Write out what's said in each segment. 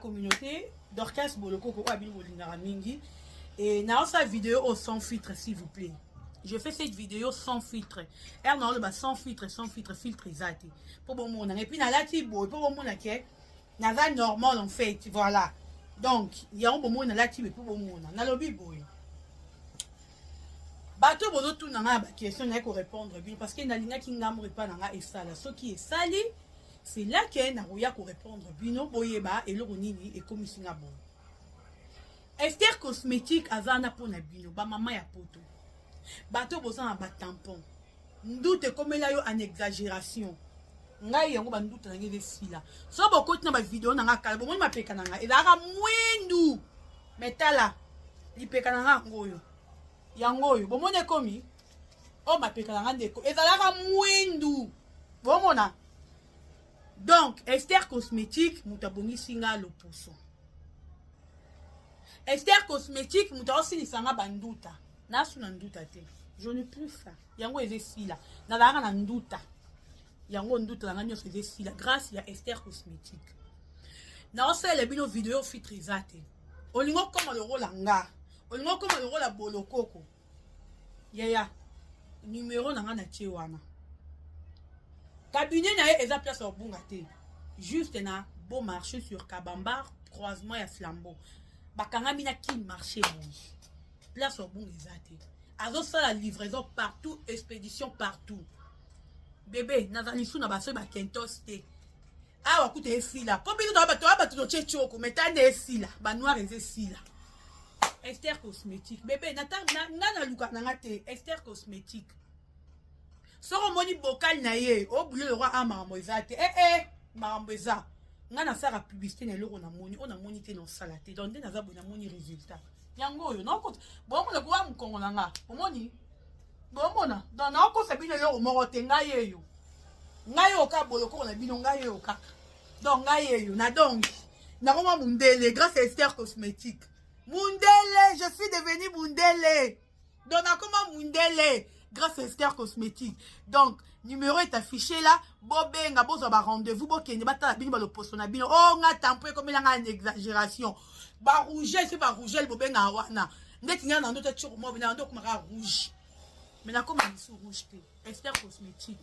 Communauté, Dorcas Bolokoko oyo abino bolingaka mingi. Et naosala vidéo oyo sans filtre, s'il vous plaît. Je fais cette vidéo sans filtre. R naoloba sans filtre, sans filtre, filtre eza te mpo bomona. Et puis nalati boye mpo bomona ke naza normal en fait. Voilà, donc yango bomona nalati boye mpo bomona. Nalobi boye, bato bozotuna ngai ya baquestion, naye korépondre bino parce que nalingaki ngambo epa na ngai esala. Soki esali, c'est là ke nakoya korépondre bino, boyeba eloko nini ekomisi nga boye. Esther Cosmétique aza wana mpona bino, bamama ya Poto, bato boza na batampon, nduta ekomela yo en exagération. Ngai yango banduta na ngai eza esila. So bokoti na bavideo na ngai kala, bomoni mapeka na ngai ezalaka mwindu, mais tala lipeka na ngai, yango oyo, yango oyo bomoni ekomi oyo. Mapeka na ngai ndeko ezalaka mwindu, bomona. Donc Esther Cosmétique moto abongisi nga loposo. Esther Cosmétique moto aosilisa nga banduta. Nasu na nduta te, je n'ai plus ça. Yango eza esila. Nazalaka na nduta, yango nduta na nga nyonso eza esila grâce ya Esther Cosmétique. Naosalela bino video, filtre eza te. Olingi okóma lokola nga, olingi okóma lokola Bolokoko, yaya, numero na nga na tie wana. Cabinet na ye eza place ya kobunga te, juste na Beau Marché sur Kabambar, croisement ya Flambeau, bakangami na Kin Marché boye. Place ya kobunga eza te. Azosala livraison partout, expédition partout. Bébé, naza lisu na basoki bakentos te. Awa kuta esila mpo biso toa bato, bato totie tioko, mais tande esila, banoir eza esila. Esther Cosmétique, bébé, nga naluka na nga te. Esther Cosmétique, soki omoni bokali na ye obule lokwa a makambo eza te. Ee, makambo eza. Nga nasalaka publicité na eloko namoni, oyo namoni te nosala te. Donc nde naza boye, namoni résultat yango oyo. Naokota, bomona kowa mokongo na nga, omoni, bomona. Donc naokosa bino eloko moko te. Ngai eyo, ngai oyo kaka Bolokoko na bino, ngai oyo kaka. Donc ngai eyo na donc nakoma mundele grâce à Esther Cosmétique. Mundele, je suis devenu mundele. Donc nakoma mundele grâce à Esther Cosmétique. Donc numéro est affiché là, bobenga, bozwa barendez-vous, bokende batala bino baloposo na bino. O nga tampon ekomela nga na exagération, barouge se barougele, bobengaka wana ndeti nga na ndo te tioko mwa na ndo okomaka rouge, mais nakoma lisu rouge te. Esther Cosmétique,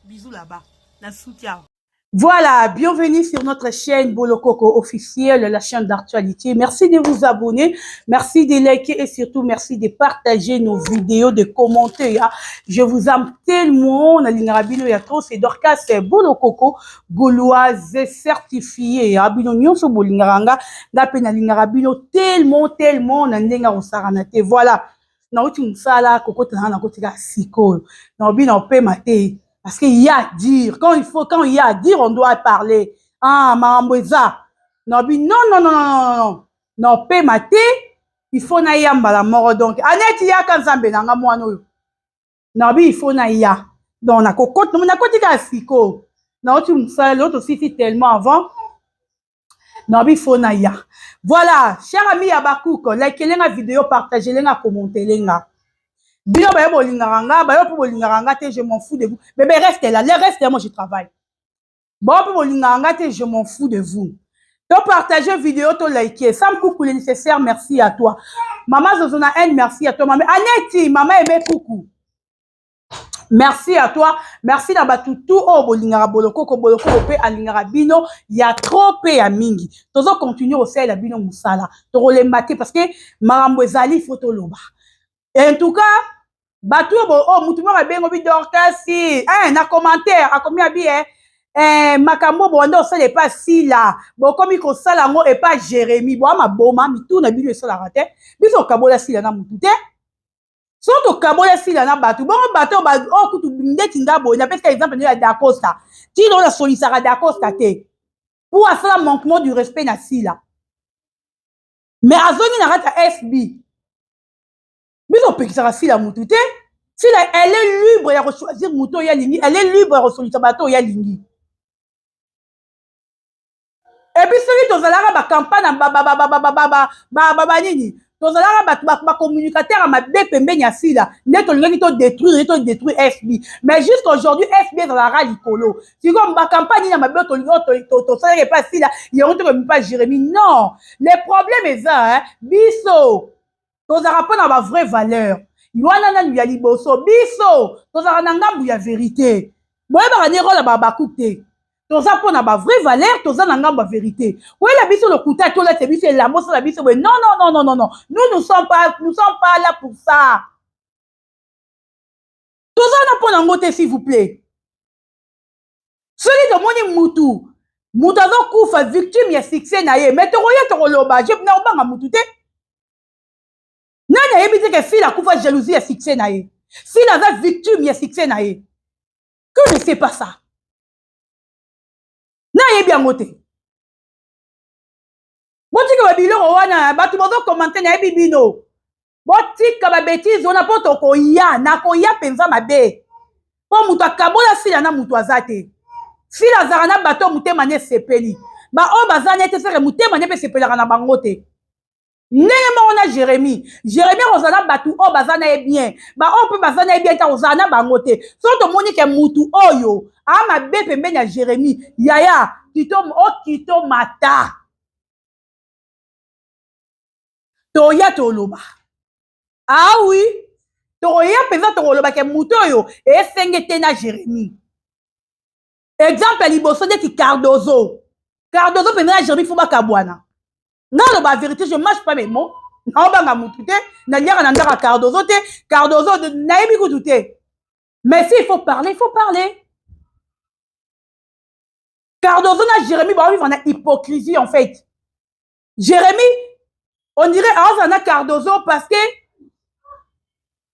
bisous là-bas, na suki awa. Voilà, bienvenue sur notre chaîne Bolokoko officielle, la chaîne d'actualité. Merci de vous abonner, merci de liker et surtout merci de partager nos vidéos, de commenter. Hein. Je vous aime tellement. Nalingaka bino ya trop, c'est Dorcas Bolokoko, gauloise certifiée. Hein. Bino nyonso bolingaka nga, nga pe nalingaka bino tellement, tellement, na ndenga kosakana te. Voilà. Nauti mosala, kokota na nakotika sikoyo. Na bino opema te. Parce qu'il y a à dire. Quand il faut, quand il y a à dire, on doit parler. Ah, makambo eza. Non, non, non, non, non, non. Non, pema te, il faut na ya mbala moko. Donc, Aneti yaka, Nzambe na nga mwana oyo. Non, il faut na ya. Donc, nakokota, nakoti kaka sikoyo. Nauti mosala, lelo tosisi tellement avant. Non, il faut na ya. Voilà, cher ami ya Bakouk, like lenga vidéo, partagez lenga, commentez lenga. Bino bayo bolingaka nga, bayo mpe bolingaka nga te, je m'en fous de vous. Bébé, reste là, le reste, moi je travaille. Bon, mpe bolingaka nga te, je m'en fous de vous. To partager vidéo, to liker. Sam Coucou le nécessaire, merci à toi. Maman Zozona N, merci à toi. Maman Aneti, maman Aimé Coucou. Merci à toi. Merci na bato tout oyo bolingaka Bolokoko, Bolokoko mpe alingaka bino ya trop mpe ya mingi. Tozo continuer kosalela bino mosala, tokolemba te parce que makambo ezali, faut toloba. En tout cas, bato oyo, oyo mutu moko abengo bi Dorcas na commentaire, akomi abi makambo bowanda osala epa Sila, bokomi kosala yango epa Jérémi. Boa maboma, mitu na bino esalaka te. Biso okabola Sila na mutu te. So tokabola Sila na bato bongo, bato oyo kutu ndeti nga boye, napesika exemple nde ya Dacosta. Ntina oyo asolisaka Dacosta te po asala manquement du respect na Sila, mais azongi na kati ya SB. Biso opekisaka Sila mutu te. Sila, elle est libre ya kochoisir motu oyo alingi, elle est libre ya kosolisa bato oyo alingi. Et puis soki tozalaka bacampagne banini, Tozalaka bato bacommunicateur ya mabe pembeni ya Sila nde tolingaki todétruire ye, todétruire SB. Mais jusqu'à aujourd'hui, SB ezalaka likolo. Sikoyo bacampagne nini ya mabe tosalaki epa Sila, yango tokomi pa Jérémie? Non, le problème eza, biso tozalaka mpo na bavrai valeur wana. Nanu ya liboso, biso tozalaka na ngambu ya vérité. Boyebaka nde role ya babakuku te. Toza mpo na bavrai valeur, toza na ngambo ya vérité. Koyela biso lokuta, tolata biso elamba, osala biso boye, non, non, non, non, non, non, nous, nous sommes pas là pour ça. Toza na mpo nango te, s'il vous plaît. Soki tomoni mutu, mutu azokufa victime ya succès na ye, mais tokoya, tokoloba. Je na kobanga mutu te. Nani ayebi te ke Sila akufa jalousie ya succès na ye? Sila aza victime ya succès na ye. Que ne sait pas ça? Nayebi yango te. Botika babiloko wana. Bato bozocommenter, nayebi bino. Botika babêtises wana, mpo tokoya, nakoya mpenza mabe, mpo moto akabola Sila na moto aza te. Sila azalaka na bato motema ne esepeli. Baoyo baza nete seke motema ne mpe esepelaka na bango te. Ndenge moko na Jérémie. Jérémie akozala na bato oyo baza na ye bien, baoyo mpe baza na ye bien te, akozala na bango te. Soki tomoni ke mutu oyo aa mabe pembeni ya Jérémie, yaya kito okito mata, toya toloba. Awi, tokoya mpenza, tokoloba ke mutu oyo esenge te na Jérémie. Exemple ya liboso, neti Cardozo. Cardozo mpenza na Jérémie, faut bakabwana. Naloba vérité, je mâche pas mes mots. Naobanga mutu te. Naliaka na ndako ya Cardozo te. Cardozo nayebi kutu te. Mais s'il faut parler, il faut parler. Cardozo na Jérémie baovivre na hypocrisie. En fait, Jérémie, on dirait aozala na Cardozo parce que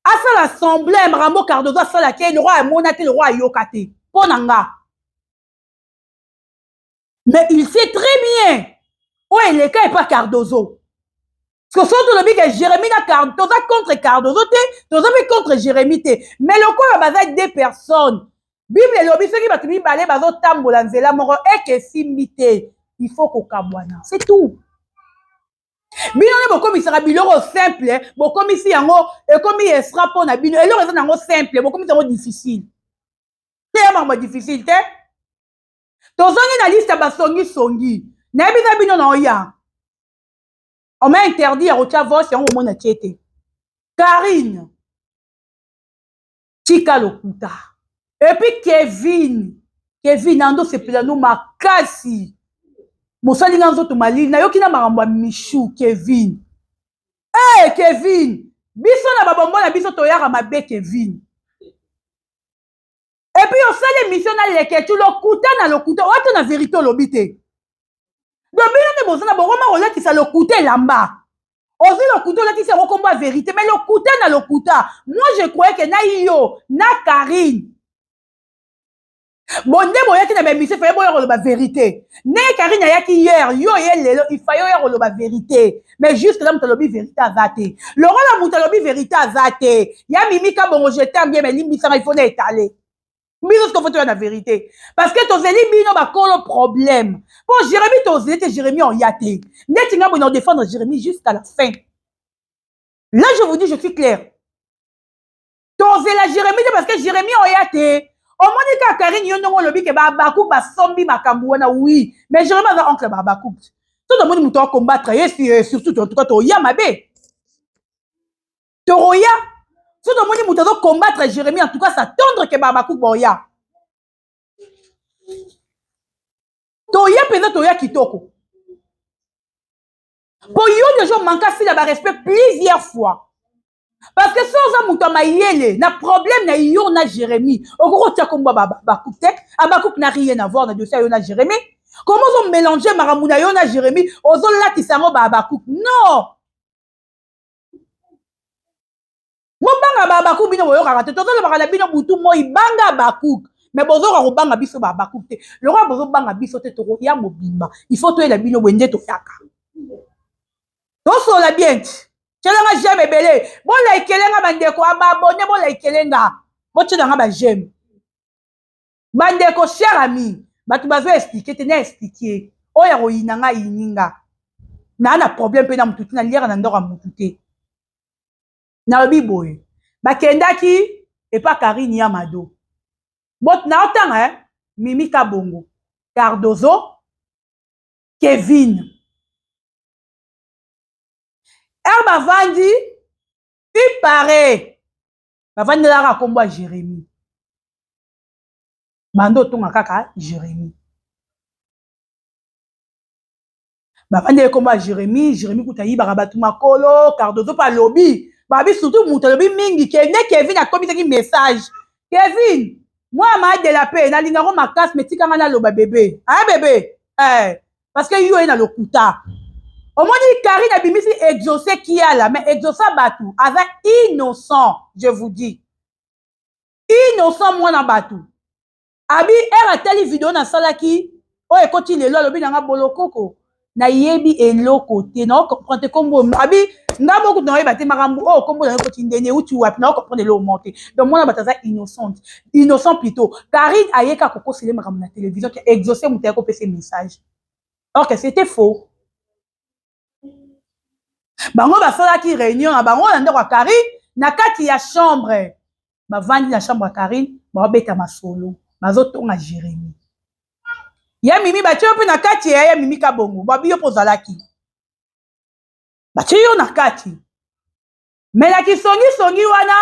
asala semblant ya makambo Cardozo asalaki ye. Le roi amona te, le roi ayoka te mpo na nga. Mais il sait très bien oyo eleka epa Cardozo. Parce que soki tolobi ke Jérémie na Card, toza contre Cardozo te, toza mpe contre Jérémie te. Mais lokola baza deux personnes, Bible elobi soki bato mibale bazotambola nzela moko eke esimbi te, il faut kokabwana, c'est tout. Bino nde bokomisaka biloko simple, bokomisi yango ekomi extra mpo na bino. Eloko eza nango simple, bokomisi yango difficile te. Ya makambo difficile te. Tozongi na liste ya basongisongi. Nayebisa bino na oya, on m'a interdit ya kotia voice yango. Omona tie te. Karine, tika lokuta. Et puis Kevin, Kevin ando sepela no makasi. Mosali nga nzoto malili. Nayoki na makambo ya Michu. Kevin, hey, Kevin, biso na babombo na biso toyaka mabe. Kevin, et puis osali émission na Leketu, lokuta na lokuta oyo na vérité olobi te. Donc bino nde boza na bokoma kolakisa lokuta elamba. Ozwi lokuta, olakisi yango kombo ya vérité, mais lokuta na lokuta. Moi, je croyais ke na yo na Karine bon nde boyaki na baémission, faye boya koloba vérité. Ndenge Karine ayaki hier, yo ye lelo, ifaye oya koloba vérité. Mais jusque là, moto alobi vérité aza te. Lokola moto alobi vérité aza te, ya Mimi Kabongo, je t'aime bien, mais limbisanga, il faut na étaler biso. Siko faut toya na vérité, parce que tozeli bino bakolo problème. Mpo Jérémie, tozeli te. Jérémie oya te. Neti nga boye, na défendre Jérémie jusqu'à la fin. Là, je vous dis, je suis clair. Tozela Jérémie te, parce que Jérémie oya te. Omoni kaka Karine, yo ndongo olobi ke babaku basombi makambo wana. Oui, mais Jérémie aza oncle babaku. So tomoni moto acombattre ye, surtout, en tout cas, toya mabe, tokoya. So tomoni moto azocombattre Jérémie, en tout cas, s'attendre ke babaku boya, toya mpenza, toya kitoko. Mpo yo deja omanka Sila barespect plusieurs fois, parce que so oza moto ya mayele, na problème na yo na Jérémie, okoki otia kombo Abakuk te. Abakuk na rien à voir na dossier ya yo na Jérémie. Comment ozomélange makambo na yo na Jérémie, ozolatisa yango Baabakuk? Non, bobanga Baabakuk. Bino boyokaka te. Tozolobaka na bino butu moi, banga Abakuk, mais bozoka kobanga biso Baabakuk te. Lokola bozobanga biso te, tokoya mobimba. Il faut toyela bino boye nde toyaka. Tosola bien ti. Tielanga j'aime ebele, bolikelenga bandeko ababone, bolikelenga, botielanga baj'aime, bandeko. Cher ami, bato bazo expliquer te, na expliquer oyo akoyina nga, ayini nga. Naa na problème mpe na motu te, naliaka na ndako ya motu te. Nalobi boye, bakendaki epa Karine ya Mado. Bot naotanga eh? Mimi Kabongo, Cardozo, Kevin. Heure bavandi, il paraît bavandelaka kombo ya Jérémie. Bando otonga kaka Jérémie. Bavandeli kombo ya Jérémie. Jérémie kuta ayibaka bato makolo. Cardozo mpe alobi, babi surtout moto alobi mingi kende. Kevin akomisaki message. Kevin mwana maadela mpe nalingako makasi, me tikanga naloba bebe aya bebe eh, parce que yo ye na lokuta. Omoni Karine abimisi Exaucé Kiala, mais Exaucé bato aza innocent, je vous dis, innocent mwana bato. Abi ere atali video nasalaki oyo ekoti lelo, alobi nanga Bolokoko, nayebi eloko te, naocomprendre te kombo. Abi nga moko naoyeba te makambo oyo, kombo na ekoti ndeni, euti wapi, naocomprendre eloko moko te. Donc mwana bato aza innocente, innocent plutôt. Karine ayeka kokosele makambo na télévision ke Exaucé moto ayaki kopesa message, or que c'était faux. Bango basalaki réunion na bango na ndako ya Karine, na kati ya chambre. Bavandi na chambre ya Karine, baobeta masolo, bazotonga Jérémie. Ya Mimi batie yo mpe na kati ya Mimi Kabongo, babi yo mpo ozalaki, batie yo na kati. Mais na kisongisongi wana,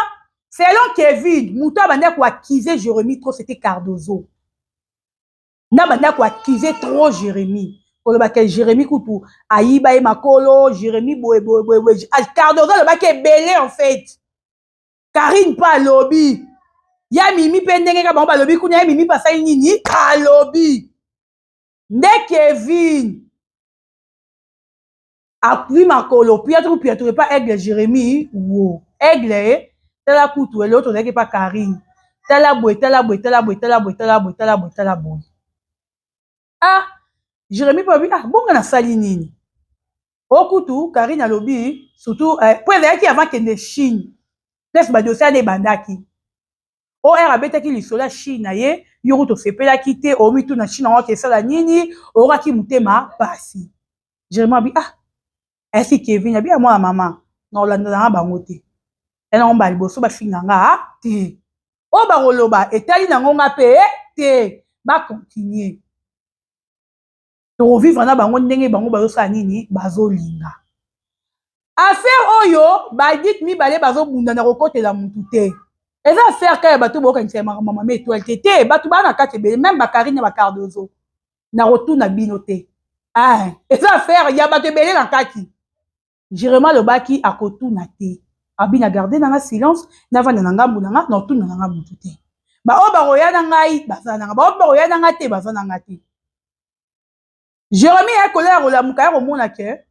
selon Kevin, moto abandaki koaccuser Jérémie trop, c'était Cardozo. Na bandaki koaccuser trop Jérémie, kolobaka Jérémie kutu ayiba ye makolo, Jérémie boye boye boye boye. Cardozo alobaki ebele. En fait, Karine mpe alobi, ya Mimi mpe ndenge kaka bango balobi kuna, ya Mimi mpe asali nini, alobi nde Kevin akui makolo piatro piatro epa aigle Jérémie. Wo aigle, tala kutu eloko tozalaki epa Karine, tala boye, tala boye, tala boye, tala boye, tala boye, tala boye, tala boye. Ah, Jérémie mpe alobi: ah, bonga nasali nini? Okutu Karine alobi surtout po ezalaki avant kende Chine, place badossier wana ebandaki. Or abetaki lisolo ya Chine na ye, yo kutu osepelaki te, omituna Chine yango akesala nini, oyokaki motema pasi. Jérémie abi: ah, esi Kevin abi ya mwana mama na olanda nanga bango te, yango mbala liboso bafinga nga te. Oyo bakoloba etali nango nga mpe te, bacontinue, tokovivre na bango ndenge bango bazosala nini, bazolinga. Affaire oyo badite mibale bazobunda na kokotela mutu te, eza affaire kaka ya bato bokanisa makambo mama Étoile te te. Bato baa na kati ebele, même baKarine na baCardozo, na kotuna bino te. Ah, eza affaire ya bato ebele na kati. Jérémie alobaki akotuna te, abi na garde nanga silence, navanda na ngambu na nga, na otuna nanga mutu te. Baoyo bakoya na ngai baza nanga, baoyo bakoya na nga te baza na nga te. Jérémie ya kolela, kolamuka ya komona ke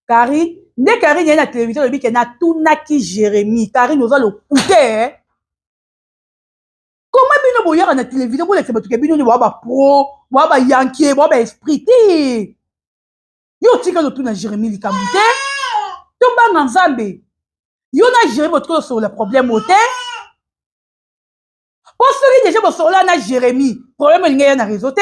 Karine nde, Karine ye na télévision alobi ke natunaki Jérémie. Karine oza lokute. Koma bino boyaka na télévision, bolekisa bato ke bino nde boya bapro, boya bayankie, boya baesprit te. Yo otika lotuna Jérémie likambo te, tobanga Nzambe. Yo na Jérémie botika osolola problème o te, mpo soki déjà bosolola na Jérémie, problème elingi eya na réseau te.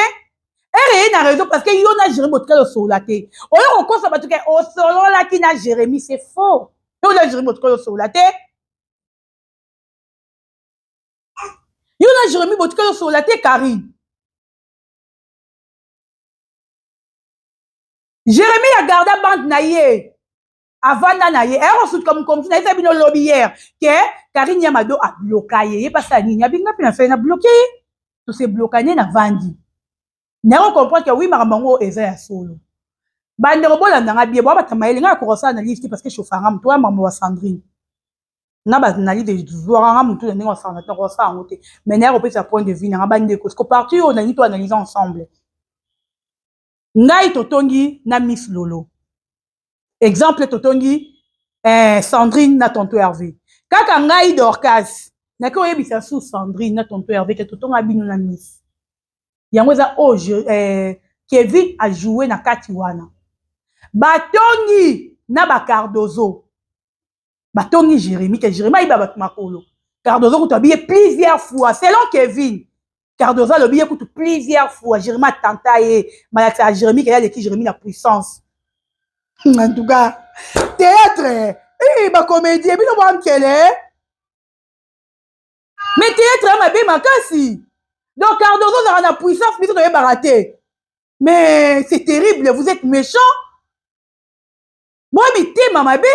Ere ye na réseau parce que yo na Jérémie botikali osolola te. Oyo kokosa bato ke osololaki na Jérémie, c'est faux. Yo na Jérémie botikali osolola te. Yo na Jérémie botikali osolola te. Karine, Jérémie agarda bande na ye, avanda na ye, aya kosutuka mokomisi na ye. Eza bino lobi hier ke Karine ya Mado abloka ye, ye mpasi ya nini, abinga mpe na fai na bloke ye, tose bloka nde navandi. Nako comprendre ke wi, makambo yango eza ya solo. Bandeko, bolandanga bien, boa bata mayele. Ngai nakokosala analyse te parce que chauffanga motu oya makambo ya Sandrine nga baanalyse ezwaka nga motu na ndenge wasala te, nakosala yango te, mais naya kopesa point de vue nanga. Bandeko, siko parti oyo nalingi to analyse ensemble. Ngai totongi na Miss Lolo, exemple totongi Sandrine na tonto Hervé. Kaka ngai Dorcas naki oyebisa su Sandrine na tonto Hervé ke totonga bino na Miss. Yango eza oyo Kevin ajoue na kati wana. Batongi na baCardozo, batongi Jérémie ke Jérémie ayiba bato makolo. Cardozo kutu abi ye plusieurs fois. Selon Kevin, Cardozo alobi ye kutu plusieurs fois Jérémie atanta ye, malakisa ya Jérémie ke ye aleki Jérémie na puissance. En tout cas, théâtre, eh, bacomédien bino bwamkele, mais théâtre ya mabe makasi. Donc Cardozo ozalaka na puissance, biso toyebaka te, mais c'est terrible, vous êtes méchant, mwa mitema mabe.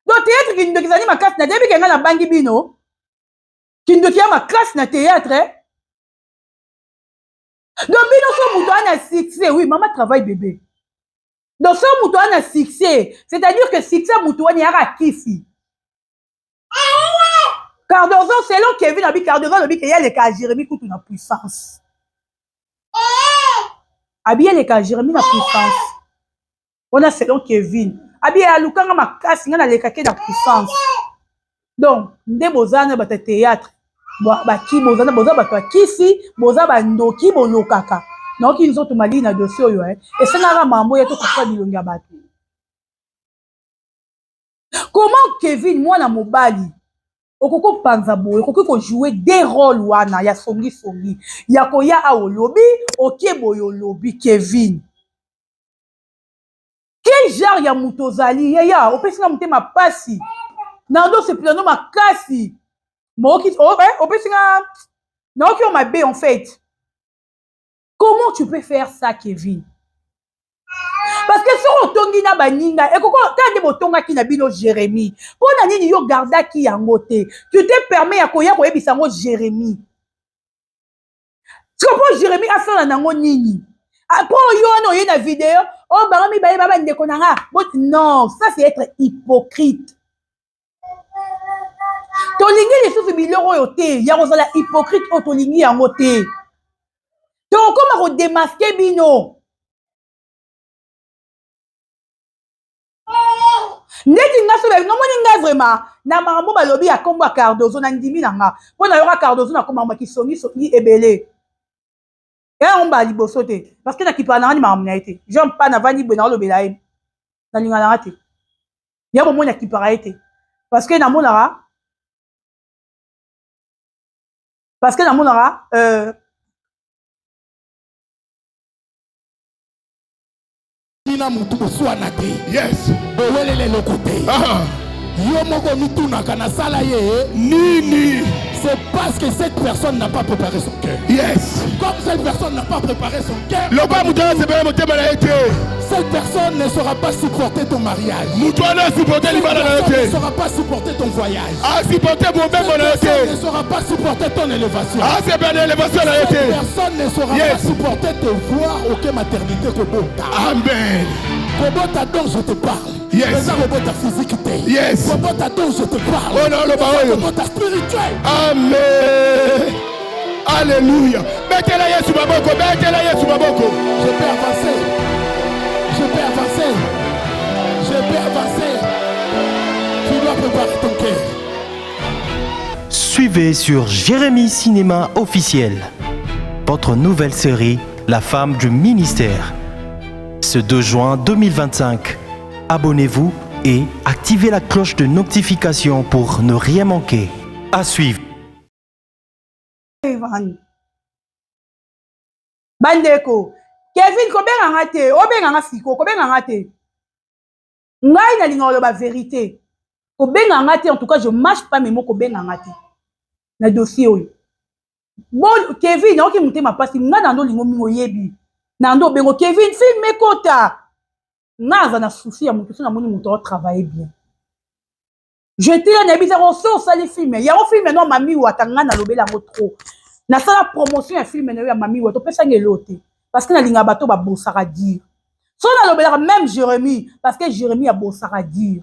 Donc théâtre, kindoki ezali makasi. Nayebi ke ngai nabangi bino, kindoki ya makasi na théâtre. Donc bino so moto aza na succès, oui, mama travail bébé. Donc so moto aza na succès, c'est-à-dire que succès moto wana eyaka kisi. Cardozo, selon Kevin, abi Cardozo alobi ke ye aleka Jérémi kutu na puissance, abi aleka Jérémi na puissance wana. Selon Kevin, abi alukanga makasi, ngai nalekaki na puissance. Donc nde boza na bato ya théâtre, baki boza, boza bato ya kisi, boza bandoki, bolokaka. Naoki nzoto malili na dossier oyo. Esengaka mambo ya tokofa bilongi ya bato. Comment Kevin, mwana mobali, okoki kopanza boye, okoki kojouer deux rôle wana ya songisongi, ya koya awa olobi oke boye, olobi? Kevin, quel genre ya moto ozali? Yaya, opesi nga motema pasi na ndo osepela no makasi. Opesi nga, naoki yo mabe. En fait, comment tu peux faire ça, Kevin? Parce que soki otongi na baninga, ekoko ta nde botongaki na bino Jérémie. Mpo na nini yo gardaki yango te? Tu te permets ya koya koyebisa yango Jérémie. Siko mpo Jérémie asala nango nini? Mpo yo wana oye na video oyo, bango mibale ba bandeko na nga. Non, ça c'est être hypocrite. Tolingi lisusu biloko oyo te ya kozala hypocrite oyo, tolingi yango te. Tokokóma kodémasquer bino ndeti nga. So namoni nga vraiment na makambo balobi ya nkombo ya Cardozo, na ndimi na nga, mpo nayoka Cardozo nakoma kisongisongi ebele. Yango mbala liboso te, parce que nakipaka nanga ni makambo na ye te. Jean pa navandi boye, naolobela ye, nalinga nanga te ya bomoi, nakipaka ye te, parce que namonaka, parce que namonaka Na mutu boswana te. Yes. Bowelele eloko te. Ah. Yo moko mitunaka, nasala ye nini? C'est parce que cette personne n'a pas préparé son cœur. Comme cette personne n'a pas préparé son cœur, lokola moto wana asepela motema na ye te, cette personne ne saura pas supporter ton mariage. Moto wana asupporte Cette libala na yo personne ne te, saura pas supporter ton voyage. Asupporte mobembo Cette na yo personne te, ne saura pas supporter ton élévation. Asepela na élévation na yo Cette te. personne ne saura pas supporter te voir aucun maternité kobota. Amen. Kobota dont je te parle. Eza kobota physique te. Kobota dont je te parle. Oyo naoloba Eza oyo. kobota spirituel. Amen, alleluya. Betela Yesu maboko, betela Yesu maboko. Je peux avancer. Je peux avancer. Je peux avancer. Tu dois préparer ton cœur. Suivez sur Jérémie Cinéma officiel votre nouvelle série La femme du ministère. Ce 2 juin 2025, abonnez-vous et activez la cloche de notification pour ne rien manquer. À suivre. Evan. Bandeko, Kevin, kobenganga te, obenganga siko, kobenganga te. Ngai nalinga koloba vérité. Kobenganga te, en tout cas, je mâche pas mes mots, kobenganga te. Na dossier oyo. Bon, Kevin, naoki motema mpasi, ngai na ndo olingo mingi, oyebi. Na ndo obengo Kevin, film ekota. Ngai aza na souci ya moto, so namoni moto aotravaille bien. Je te la nayebisaka so osali film yango, film no Mami Wata, ngai nalobeli yango trop, nasala promotion ya film na yo ya Mami Wata, opesanga elo te, parce que nalingaka bato babosaka dire. So nalobelaka même Jérémie, parce que Jérémie abosaka dire.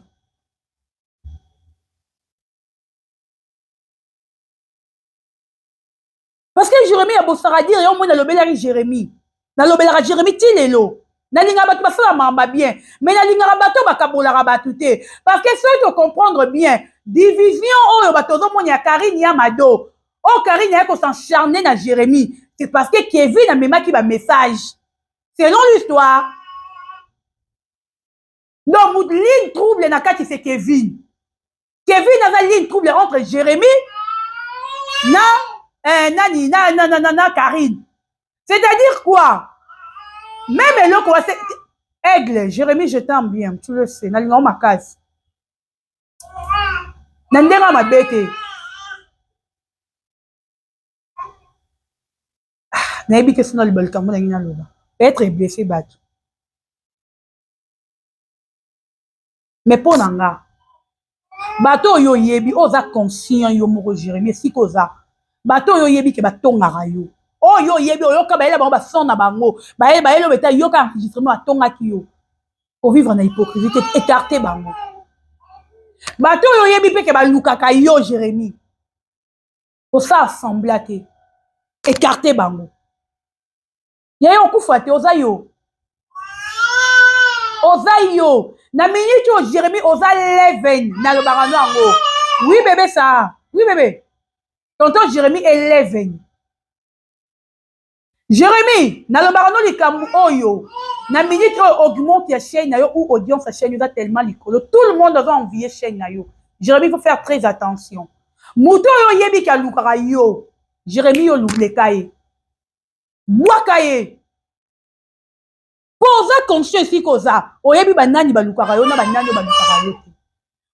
Parce que Jérémie abosaka dire, yo moi nalobelaki Jérémie, nalobelaka Jérémie ti lelo. Nalingaka bato basala makambo bien, mais nalingaka bato bakabolaka bato te, parce que soki tocomprendre bien division oyo bato ozomona ya Karine, ya Mado oyo, Karine aye kos'acharner na Jérémie, c'est parce que Kevin amemaki bamessage selon l'histoire. Donc ligne trouble na kati, c'est Kevin. Kevin aza ligne trouble entre Jérémie na nani na, na, na, na, na Karine. C'est-à-dire quoi? Même eloko. Aigle, Jérémie, je t'aime bien, tu le sais. Nalinga yo makasi. Na ndenge ya mabe te. Ah, nayebi te soki naloba likambo na ngai naloba. Peut-être blessé bato. Mais mpo na nga, bato oyo oyebi, oyo oza conscient yo moko Jérémie, esika oza, bato oyo oyebi ke batongaka yo, oyo oyebi oyoka bayela bango bason na bango, bayela bayela beta yoka enregistrement batongaki yo, kovivre na hypocrisie te, écarte bango. Bato oyo oyebi mpe ke balukaka yo Jérémie, kosala semblant te, écarte bango. Yaya okufa te, oza yo. Oza yo. Na minute oyo Jérémie oza 11 nalobaka no yango. Oui bébé ça. Oui bébé. Tonton Jérémie est 11. Jérémie, nalobaka no likambo oyo. Na minute oyo augmente ya chaîne na yo ou audience ya chaîne oza tellement likolo. Tout le monde aza envier chaîne na yo. Jérémie, il faut faire très attention. Moto oyo oyebi ke alukaka yo. Jérémie yo leka ye. Bwaka ye. Po oza conscient esika oza, oyebi banani balukaka yo na banani oyo balukaka yo te.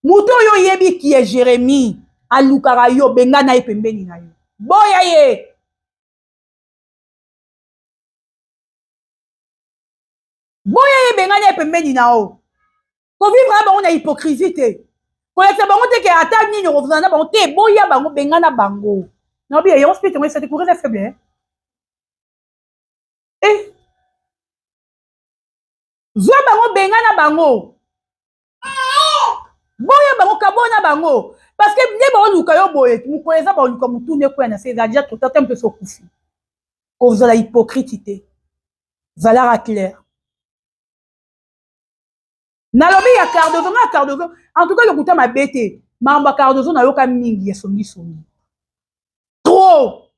Moto oyo oyebi ki ye Jérémie alukaka yo, bengana ye pembeni na yo. Boya ye. Boya ye, bengana ye pembeni na yo. Kovivre na bango na hypocrisie te. Kolakisa bango te ke ata nini okozala na bango te, boya bango, bengana bango. Naobi yango spirit yango esati courage faible eh? Eh. Zwa bango, bengana bango. Boya bango, kabona bango. Parce que nde baoluka yo boye, mokolo eza baoluka motuna ekwea na se, ezala déjà trop tard, te mpe sokufi. Kozala hypocrite te. Zalaka clair. Nalobi ya Cardozo, nga Cardozo, en tout cas lokuta mabe te. Makambo ya Cardozo nayoka mingi ya songisongi. Trop.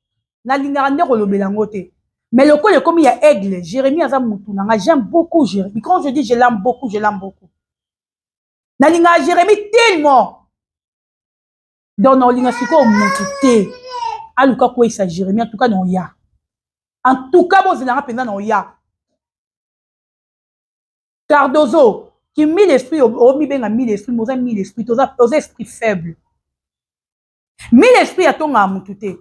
Nalingaka nde kolobela yango te. Mais lokola ekomi ya Aigle, Jérémie aza mutu na nga, j'aime beaucoup Jérémie. Quand je dis je l'aime beaucoup, je l'aime beaucoup. Nalingaka Jérémie tellement. Donc naolinga sikoyo mutu te aluka kweyisa Jérémie, en tout cas naoya. En tout cas bozelanga mpenza naoya. Cardozo, ki mille esprit omibenga mille esprit, mais oza mille esprit, oza, oza esprit faible. Mille esprit atongaka mutu te.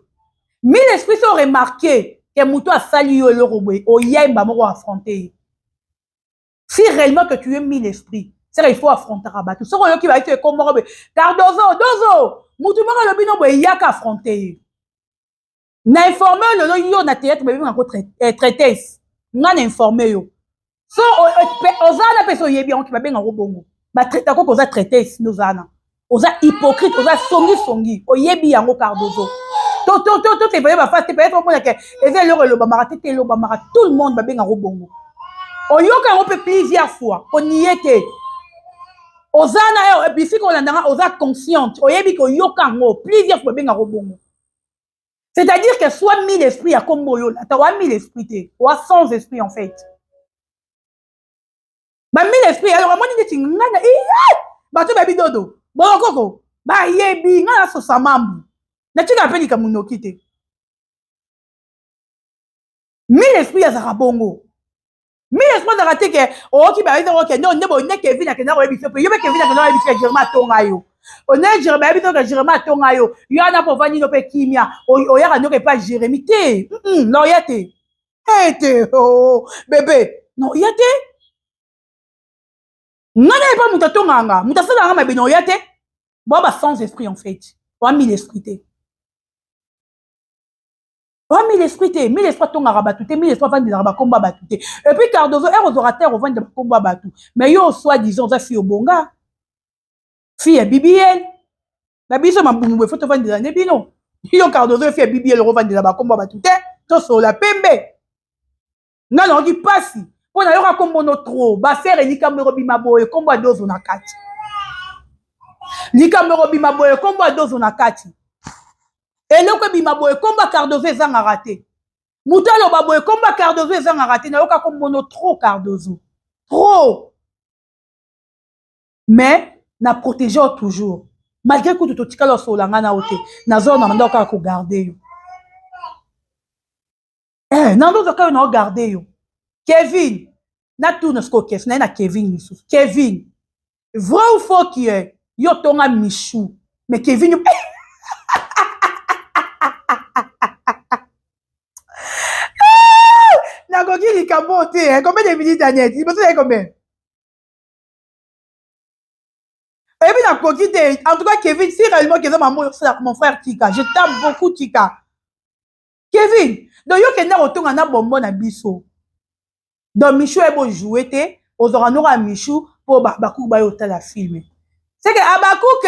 Mille esprit so remarquer que mutu asali yo eloko boye, oyemba moko affronter ye. Si réellement que tu es mille esprit, c'est qu'il faut affronter bato. Soko oyoki ba ete kombo boye, Cardozo, dozo, mutu moko alobi no boye yaka affronter ye. Na informer lelo yo na théâtre babenga ko traitesse. Nga na informer yo. So oza na pe so yebi yango ki babenga ko bongo. Ba traita ko oza traitesse nozana. Oza hypocrite, oza songi songi. Oyebi yango Cardozo. To to to to te ba face te peut-être omona ke eza eloko elobamaka te te elobamaka tout le monde babenga ko bongo. Oyoka yango pe plusieurs fois, ko nier te. Oza na bisika olanda nga oza consciente, oyebi ko yoka yango plusieurs fois babenga ko bongo. C'est-à-dire que soit mille esprits ya kombo oyo olata, oa mille esprits te, oa sans esprit en fait. Ba mille esprits alors amoni neti nga na bato bayebi dodo, bolokoko bayebi nga na sosa mambu. Natika pe likambo noki te. Mille esprits azalaka bongo. Mille esprits azalaka te ke oyoki bayebi te oke no nde boye nde Kevin akenda koyebi biso pe yo pe Kevin akenda koyebi biso ke Jeremie atonga yo. Nde Jeremie bayebi te ke Jeremie atonga yo. Yo wana po ovandi no pe kimia oyaka ndoka epa Jeremie te. Na oya te. Eh te oh bébé na oya te. Nga na epa moto atongaka nga, moto asalaka nga mabe na oya te. Boa ba sans esprit en fait. Oa mille esprit te. Oa mille esprit te, mille esprit atongaka bato te, mille esprit avandelaka bakombo ya bato te. Et puis Cardozo, ere ozwaka terre ovandela bakombo ya bato. Mais yo soi disant oza fille obonga. Fille ya BBL. Na biso mabumu boye faut tovandela nde bino. Yo Cardozo yo fille ya BBL okovandela bakombo ya bato te. Tosolola pembe. Nga nayoki pasi mpo nayoka kombo no trop. Basere likambo ekobima boye kombo ya dozo na kati. Likambo ekobima boye kombo ya dozo na kati. Eloko ebima boye kombo ya Cardozo ezangaka te. Moto aloba boye kombo ya Cardozo ezangaka te. Nayoka kombo no trop Cardozo. Trop. Mais na protéger yo toujours. Malgré kutu totikala osolola nga na yo te. Nazo na manda kaka ko garder yo. Eh, nando kaka yo na garder yo. Kevin. Natuna sikoyo question naye na Kevin lisusu. Kevin, vrai ou faux que yo otonga Michou mais Kevin nakoki likambo oyo te hein. Combien de minutes Annette? Liboso naye combien? Oyebi nakoki te. En tout cas Kevin, si réellement que eza maman oyo osalaka mon frère tika. Je t'aime beaucoup tika. Kevin, donc yo kenda kotonga na bonbon na biso. Donc Michou ebo jouer te, ozwaka noko ya Michou po ba Habacuc bayo otala film. C'est que Habacuc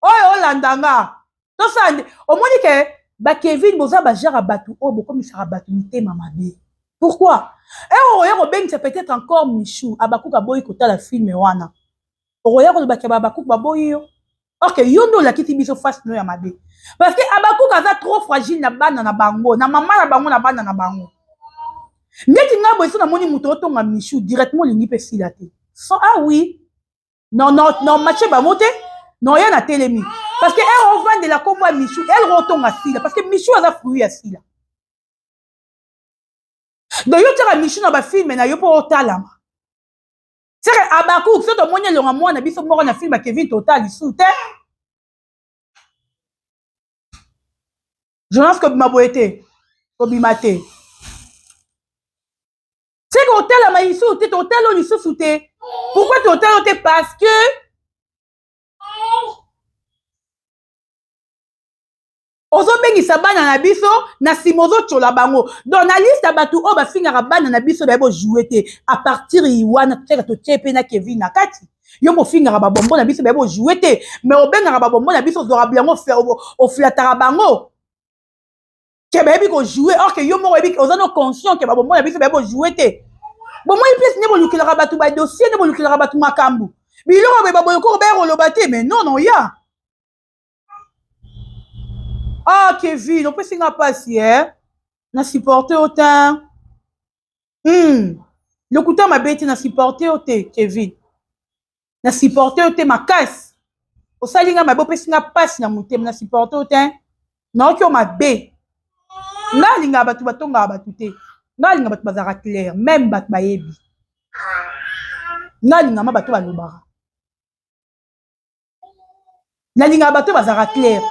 oyo olanda nga. Tosala nde omoni ke ba Kevin boza ba genre ya batu oyo bokomisaka batu mitema mabe. Pourquoi? Heure okoya kobengisa peut-être encore Michou, Habacuc aboyi kotala film wana. Okoya koloba ke ba Habacuc baboyi yo? Ok, yo nde olakisi biso face no ya mabe. Parce que Habacuc aza trop fragile na bana na bango, na mama na bango na bana na bango. Ndeti nga boye so namoni moto otonga Michou directement olingi pe sila te. So, ah oui. Non non non match bango te. Non ya na telemi. Parce que elle ovandela kombo ya Michou, elle otonga sila parce que Michou aza fruit ya sila. Donc yo tiaka Michou na ba film na yo po otalama. Seke Habacuc soki tomoni elonga mwana biso moko na film ya Kevin totala lisusu te. Jonas kobima boye te, kobima te. Seke otalama lisusu te, totala lisusu te. Pourquoi totala te? Parce que ozobengisa bana na biso na nsima ozotyola bango donc na liste ya bato oyo bafingaka bana na biso baye bojoue te a partir wana totiaka totie mpe na kevin na kati yo mofingaka babombo na biso baye bojoue te mais obengaka babombo na biso ozwaka bilango oflataka bango ke bayebi kojoue or ke yo moko oyebi oza no conscient ke babombo na biso bayebi kojoue te bomoi place nde bolukelaka bato badossier nde bolukelaka bato makambo biloko boye baboyokoko baya koloba te mais non non ya Ah Kevin, opesi nga pasi eh. Na supporter yo te. Hmm. Lokuta mabe te na supporter yo te Kevin. Na supporter yo te makasi. Osali nga mabe opesi nga pasi na motema na supporter yo te. Nayoki yo mabe. Nga alingaka bato batongaka bato te. Nga alingaka bato bazalaka clair, meme bato bayebi. Nga alingaka ma bato balobaka. Nalingaka bato bazalaka clair.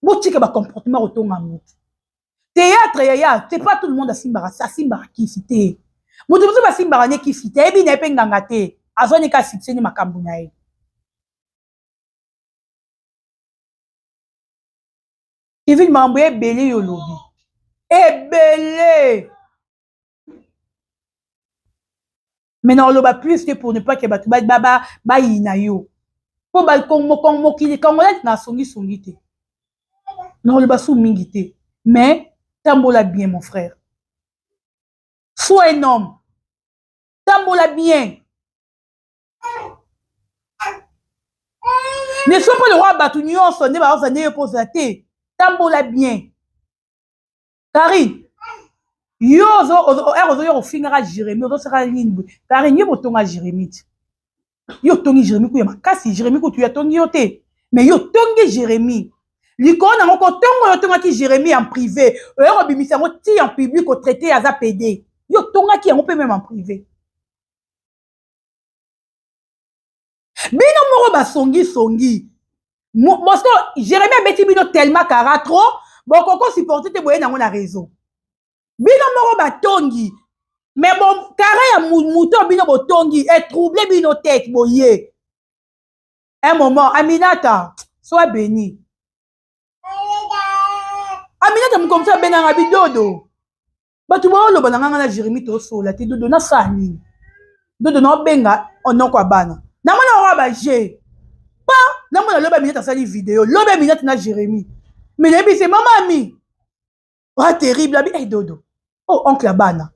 Botika ba comportement kotonga moto. Théâtre yaya, c'est pas tout le monde asimbaka, asimbaka kisi te. Moto mosusu asimbaka ne kisi te, ayebi na ye mpe nganga te. Azwani ka succès ni makambo na ye. Kevin makambo ebele yo olobi. Ebele. Mais na oloba plus te pour ne pas que bato bayina yo. Po ba mokili congolais na songi songi te. Na oloba su mingi te. Mais tambola bien mon frère. Sois un homme. Tambola bien. Ne sois pas le roi bato nyonso nde baoza nde yo mpo te. Tambola bien. Karine yo ozo ozo ere ozoya kofingaka Jeremie ozosaka nini boye Karine yo botonga Jeremie ti yo otongi Jeremie kuya makasi Jeremie kutu yo atongi yo te mais yo otongi Jeremie likolo nango kotongo yo otongaki Jeremie en privé oye kobimisa yango ti en public otraite aza pede yo otongaki yango mpe meme en privé bino moko basongi songi bosco Jérémie abeti bino tellement kara trop bokoko supporter te boye nango na réseau bino moko batongi mais bon kara ya moto bino botongi etrouble bino tete boye un moment Aminata sois béni Aminata mokomisi abenganga bidodo bato baoloba na nganga na Jérémie tosola te dodo nasala nini dodo naobenga onoko ya bana namona yango baje pa namona lobi Aminata asali video lobi Aminata na Jérémie mais nayebi se mama ami oa terrible abi hey, dodo oh oncle ya bana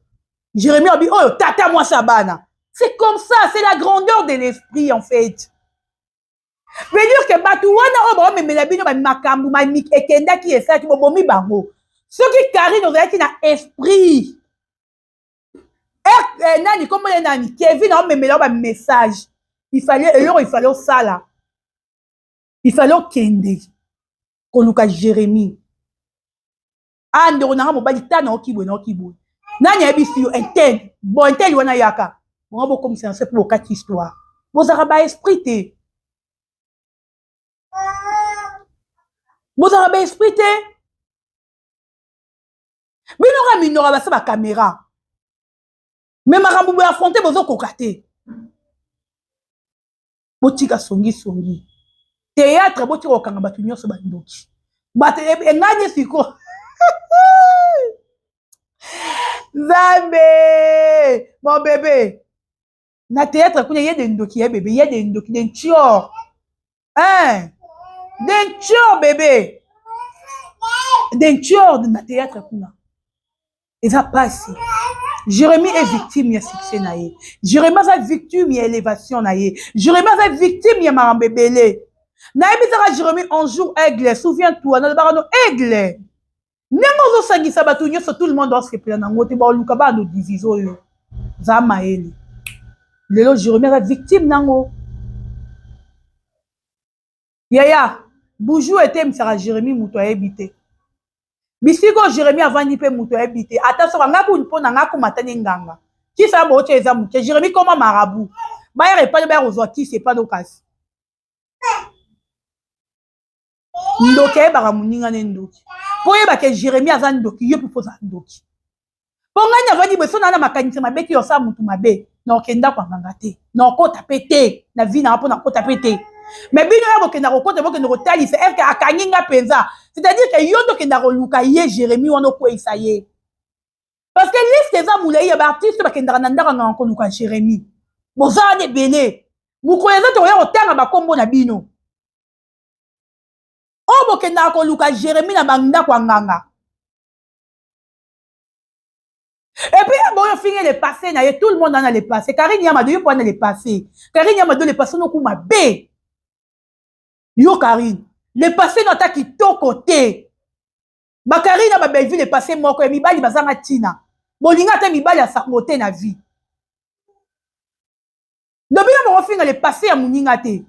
Jérémie abi oyo tata mwasi ya bana c'est comme ça c'est la grandeur de l'esprit en fait veut dire que bato wana oyo baomemela bino bamakambo ekendaki esalaki bobomi bango soki Karine ozalaki na esprit eh, nani kombo ye nani Kevin aomemela yo bamessage il fallait eloko il fallait osala il fallait okende koluka Jérémie ah ndeko nanga mobali ta naoki boye naoki boye. Nani ayebisi yo intel? Bon, intel wana yaka. Bongo bokomisa na se mpo bokati histoire. Bozalaka ba esprit te. Bozalaka ba esprit te. Bino ka minora basa ba camera. Mais makambo boye affronter bozokoka te. Botika songi songi. Théâtre botika kokanga bato nyonso bandoki. Bato engani siko. Nzambe, mon bébé. Na théâtre kuna ye de ndoki ya bébé, ye de ndoki de ntior. Hein? De ntior bébé. De ntior na théâtre kuna. Eza pasi. Jérémie est victime ya succès na ye. Jérémie aza victime ya élévation na ye. Jérémie aza victime ya makambo ebele. Nayebisaka Jérémie un jour aigle, souviens-toi, nalobaka no aigle. Ndenge ozosangisa bato nyonso, tout le monde osepela nango te, baoluka bana divise oyo. Za mayele. Lelo Jérémie aza victime nango. Yaya, buju etemisaka Jérémie moto ayebi te. Bisika oyo Jérémie avandi mpe moto ayebi te. Ata soki nga kuni mpo na nga akoma ata ne nganga. Kisi ya bootya eza moke. Jérémie koma marabu. Bayaka epai baya kozwa kisi epai no kasi. Ndoki ayebaka moninga ne ndoki. Mpo oyeba ke Jérémie aza ndoki, yo mpe mpo ozala ndoki. Mpo ngai navandi boye so naa na makanisi mabe te osala motu mabe, nakokende ndako ya nganga te, nakokota mpe te na vie nanga mpo nakota mpe te. Mais bino ya bokenda kokota, bokende kotalisa est-ce que akangi nga mpenza, c'est-à-dire que yo nde okenda koluka ye Jérémie wana okweyisa ye, parce que liste eza molai ya baartiste bakendaka na ndako ya nganga koluka Jérémie. Boza wana ebele, mokolo eza tokoya kotanga bakombo na bino oyo bokendaka koluka Jérémie na bandako ya nganga. Et puis boyo finge le passé na ye, tout le monde en a le passé. Karine Yamado yo po na le passé. Karine Yamado le passé no kuma be. Yo Karine, le passé no ata kitoko te. Ba Karine na ba Bellevue le passé moko ya mibali bazanga tina. Bolinga ata mibali ya sango te na vie. Donc bino bokofinga le passé ya moninga te.